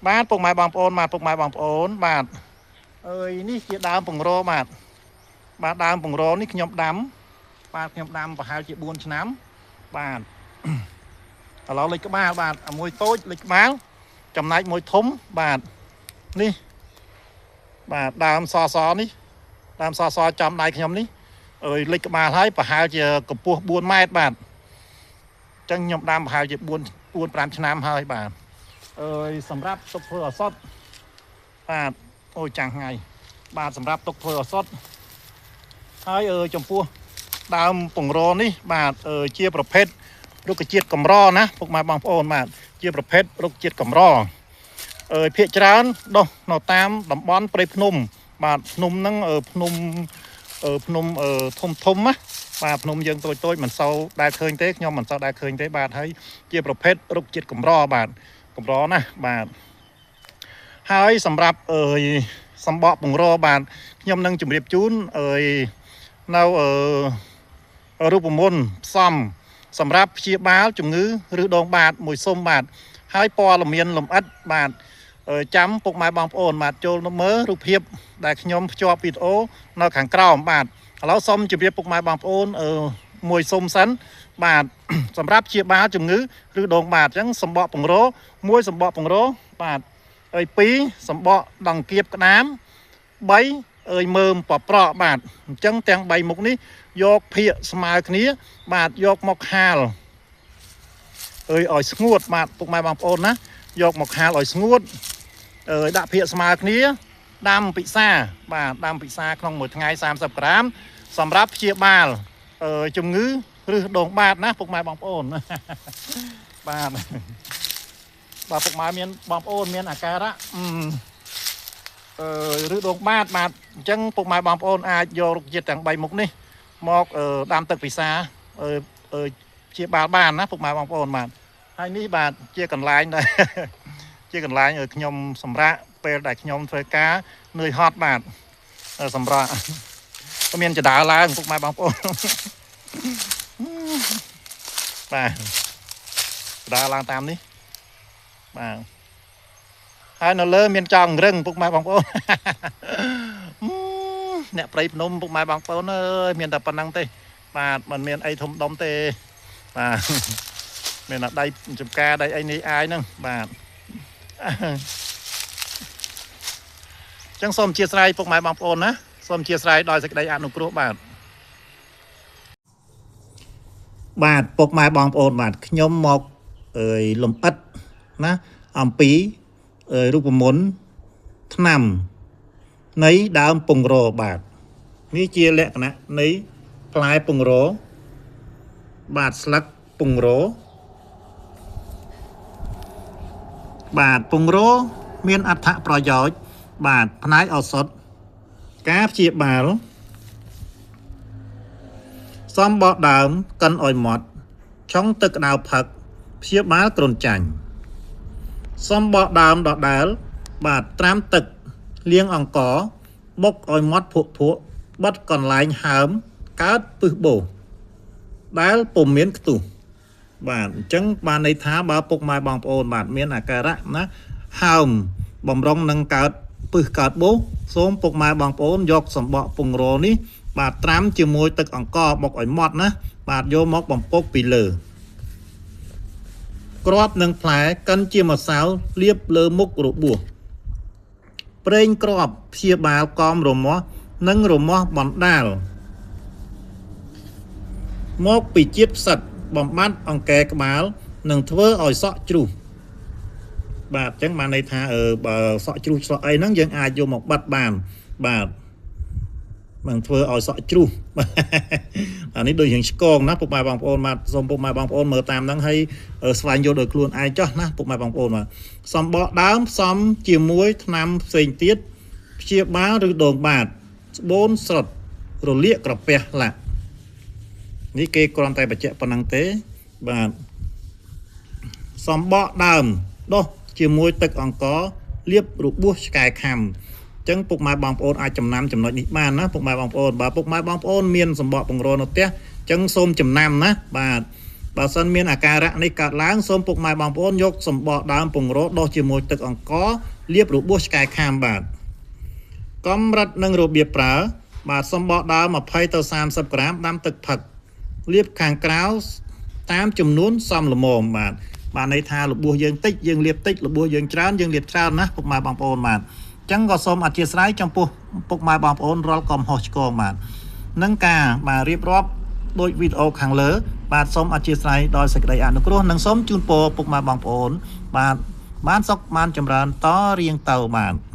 បាទពុកម៉ែបងប្អូនបាទពុកម៉ែបងប្អូនបាទអើយនេះជាដើមពង្របាទបាទដើមពង្រនេះខ្ញុំដាំបាទខ្ញុំដាំប្រហែលជា4ឆ្នាំបាទឥឡូវលេចក្បាលបាទមួយតូចលេចក្បាលចំណែកមួយធំបាទនេះបាទដើមសសនេះដើមសសចំដៃខ្ញុំនេះអើយលេចក្បាលហើយប្រហែលជាកម្ពស់4ម៉ែត្របាទអញ្ចឹងខ្ញុំដាំប្រហែលជា4 5ឆ្នាំហើយបាទអើយសម្រាប់ទុកធ្វើឱសថបាទអូយចាំងថ្ងៃបាទសម្រាប់ទុកធ្វើឱសថហើយអើយចំពោះដើមពង្រនេះបាទជាប្រភេទរុក្ខជាតិកម្រណាពុកម៉ែបងប្អូនបាទជាប្រភេទរុក្ខជាតិកម្រអើយភាគច្រើនដុះនៅតាមតំបន់ព្រៃភ្នំបាទភ្នំហ្នឹងភ្នំភ្នំធំធំណាបាទភ្នំយើងតូចតូចមិនសូវដែលឃើញទេខ្ញុំមិនសូវដែលឃើញទេបាទហើយជាប្រភេទរុក្ខជាតិកម្របាទកម្រណាបាទហើយសម្រាប់អើយសម្បកពង្របាទខ្ញុំនឹងជម្រាបជូនអើយនៅរូបមន្តផ្សំសម្រាប់ព្យាបាលជំងឺឬដងបាតមួយសុំបាទហើយព័ត៌មានលម្អិតបាទចាំពុកម៉ែបងប្អូនបាទចូលមើលរូបភាពដែលខ្ញុំភ្ជាប់វីដេអូនៅខាងក្រោមបាទឥឡូវសូមជម្រាបពុកម៉ែបងប្អូនមួយសុំសិនបាទសម្រាប់ព្យាបាលជំងឺឬដងបាតអញ្ចឹងសម្បកពង្រមួយសម្បកពង្របាទហើយ2សម្បកដង្កៀបក្តាម3អើយមើមបប្រក់បាទអញ្ចឹងទាំង3មុខនេះយកភាកស្មើគ្នាបាទយកមកហាលអើយឲ្យស្ងួតបាទពុកម៉ែបងប្អូនណាយកមកហាលឲ្យស្ងួតអើយដាក់ភាកស្មើគ្នាដាំពិសាបាទដាំពិសាក្នុងមួយថ្ងៃ30ក្រាមសម្រាប់ព្យាបាលជំងឺឬដងបាតណាពុកម៉ែបងប្អូនបាទបាទពុកម៉ែមានបងប្អូនមានអាការៈឬដងបាតបាទអញ្ចឹងពុកម៉ែបងប្អូនអាចយករុក្ខជាតិទាំង3មុខនេះមកដាំទឹកពិសាជាបាលបានណាពុកម៉ែបងប្អូនបាទហើយនេះបាទជាកន្លែងដែលជាកន្លែងឲ្យខ្ញុំសម្រាកពេលដែលខ្ញុំធ្វើការនឿយហត់បាទសម្រាកក៏មានចដើឡើងពុកម៉ែបងប្អូនបាទចដើឡើងតាមនេះបាទហើយនៅលើមានចောင်းរឹងពុកម៉ែបងប្អូនអ្នកព្រៃភ្នំពុកម៉ែបងប្អូនអើយមានតែប៉ុណ្ណឹងទេបាទមិនមានអីធំដុំទេបាទមានតែដៃចំការដៃអីនេះអាយហ្នឹងបាទចឹងសូមអធិស្ឋានពុកម៉ែបងប្អូនណាសូមអធិស្ឋានដោយសេចក្តីអនុគ្រោះបាទបាទពុកម៉ែបងប្អូនបាទខ្ញុំមកអើយលំអិតណាអំពីរូបមន្តថ្នាំនៃដើមពង្របាទនេះជាលក្ខណៈនៃផ្លែពង្របាទស្លឹកពង្របាទពង្រមានអត្ថប្រយោជន៍បាទផ្នែកឱសថការព្យាបាលសំបកដើមកិនឲ្យម៉ត់ឆុងទឹកក្តៅផឹកព្យាបាលគ្រុនចាញ់សំបកដើមដដែលបាទត្រាំទឹកលាងអង្ករបុកឲ្យម៉ត់ភក់ភក់បិទកន្លែងហើមកើតពឹសបោសដែលពុំមានខ្ទុះបាទអញ្ចឹងបានន័យថាបើពុកម៉ែបងប្អូនបាទមានអាការៈណាហើមបំរុងនឹងកើតពឹសកើតបោសសូមពុកម៉ែបងប្អូនយកសម្បកពង្រនេះបាទត្រាំជាមួយទឹកអង្ករបុកឲ្យម៉ត់ណាបាទយកមកបំពកពីលើគ្រាប់និងផ្លែកិនជាម្សៅលាបលើមុខរបួសប្រេងគ្រាប់ព្យាបាលកមរមាស់និងរមាស់បណ្ដាលមកពីជាតិផ្សិតបំបត្តិអង្គែក្បាលនិងធ្វើឲ្យសក់ជ្រុះបាទអញ្ចឹងបានន័យថាបើសក់ជ្រុះសក់អីហ្នឹងយើងអាចយកមកបិទបានបាទ มันធ្វើឲ្យសក់ជ្រុះអានេះដូចរៀងឆ្កងណាពុកម៉ែបងប្អូនបាទសូមពុកម៉ែបងប្អូនមើលតាមហ្នឹងហើយស្វែងយល់ដោយខ្លួនឯងចោះណាពុកម៉ែបងប្អូនបាទសំបកដើមផ្សំជាមួយថ្នាំផ្សេងទៀតព្យាបាលឬដងបាតស្បូនស្រុតរលាកក្រពះឡាក់នេះគេគ្រាន់តែបញ្ជាក់ប៉ុណ្ណឹងទេបាទសំបកដើមដុះជាមួយទឹកអង្ករលាបរបួសឆ្កែខាំចឹងពុកម៉ែបងប្អូនអាចចំណាំចំណុចនេះបានណាពុកម៉ែបងប្អូនបាទពុកម៉ែបងប្អូនមានសម្បកពង្រនៅផ្ទះចឹងសូមចំណាំណាបាទ បើសិនមានអាការៈនេះកើតឡើងសូមពុកម៉ែបងប្អូនយកសម្បកដើមពង្រដុសជាមួយទឹកអង្ករលាបរបួសឆ្កែខាំបាទកម្រិតនិងរបៀបប្រើបាទសម្បកដើម20ទៅ30ក្រាមដាំទឹកផឹកលាបខាងក្រៅតាមចំនួនសមល្មមបាទបាទន័យថារបួសយើងតិចយើងលាបតិចរបួសយើងច្រើនយើងលាបច្រើនណាពុកម៉ែបងប្អូនបាទអញ្ចឹងក៏សូមអធិស្ឋានចំពោះពុកម៉ែបងប្អូនរាល់កំហុសឆ្គងបាទនឹងការបាទរៀបរាប់ដោយវីដេអូខាងលើបាទសូមអធិស្ឋានដោយសេចក្តីអនុគ្រោះនិងសូមជូនពរពុកម៉ែបងប្អូនបាទបានសុខបានចម្រើនតរៀងទៅបាទ។